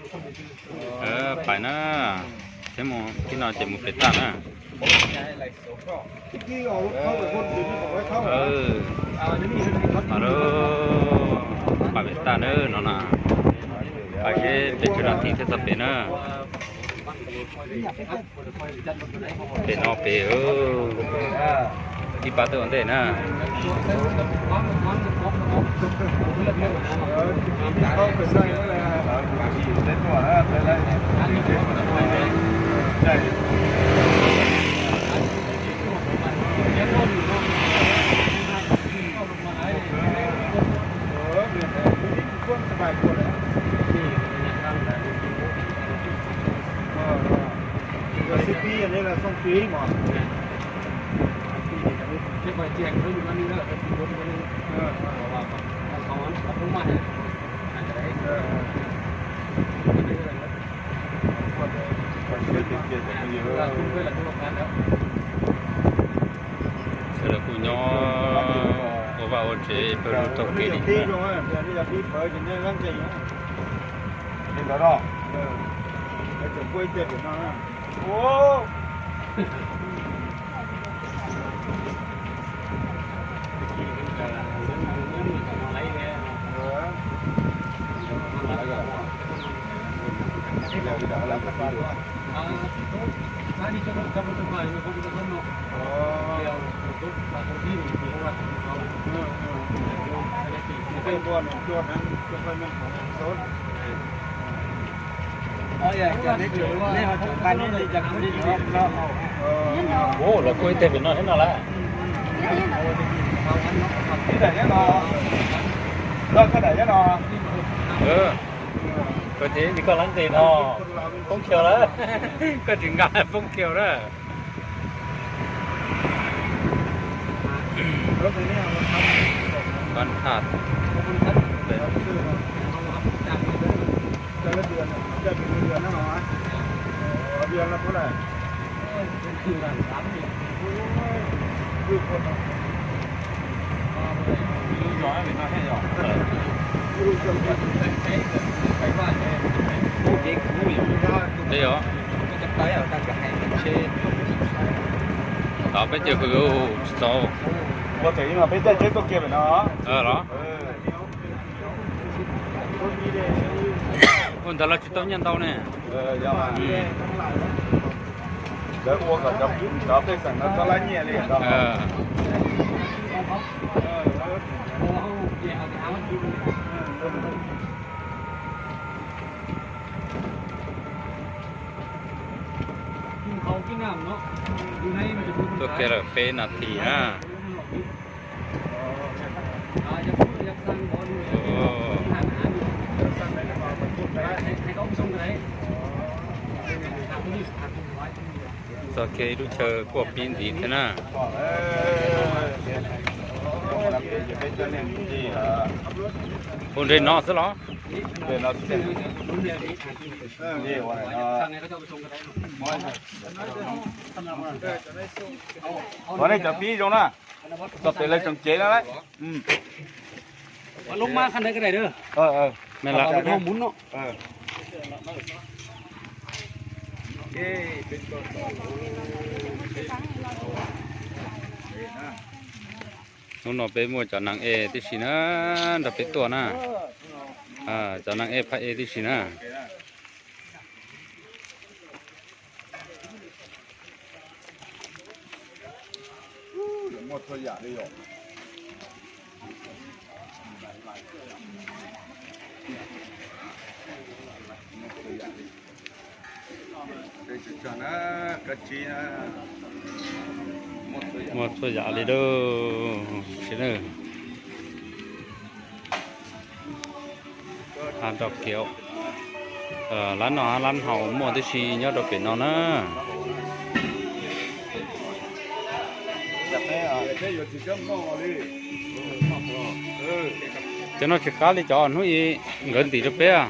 Pais na, thiab mus tib no ces mus pem tag na. Pais pem tag na no na, pais seb pes tsawg nas this thiaj txog pem na. Pem no pem, ib pab twb ua ntej na. Sawv daws kuj nyob ua vaj ua tsev pawg lug taug kev li. Ua, lawv kuj ib teg pem no thiab no lawm. Koj ces koj lab ntes no, poob kiag lawm. Koj tsis nqa poob kiag na. Li os. Tod peb caug hws tsis txaus. Ua tseem peb caug tsheb tuaj kiag pem no. Los ua ntawd los tsis tau nyiaj ntau ne. Lawv ua kom cov pej xeem no txhob lab nyiaj li. Tuaj kiag lawm peb nas this na. Txog kiag ib lub chaw kuaj pib ntxiv thiab na. Ua nres no xwb los? Ua nej cov pib zoo na. Txog pem lawv tsoom cev no lawm. Hnub no peb muaj cov nas ej tib si na, nrog peb tuaj na. Cov nas ej phaj ej tib si na. Muaj txhua yam li lauj. Hav nroj kiav, lab noj hab lab haus muaj tib si nyob rau pem no na. Cov no tsis qab li cov hnub i nkawd ntim rau peb.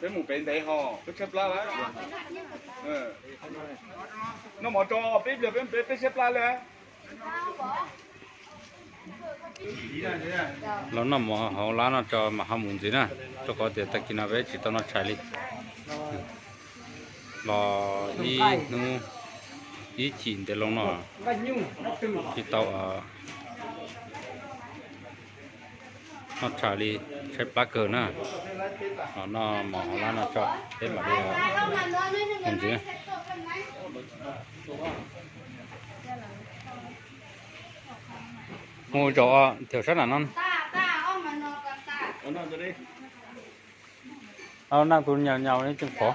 Peb mus pem ntev ho, peb tshaib plab lawm. Noj mov tso, peb pliag peb mus pem, peb tshaib plab lawm. Los noj mov hauv lab no tso mas ho mus ntxiv na, rau qhov tias tag kis no peb tsis tau noj tshais li. Los ib hnub ib chim ntev loo no tsis tau noj tshais li, tshaib plab kawg na. Los noj mov hauv lab no tso, peb mam li mus ntxiv. Mus zaum thiab sab nram no. Naj tus nyaum nyaum li tseem khov.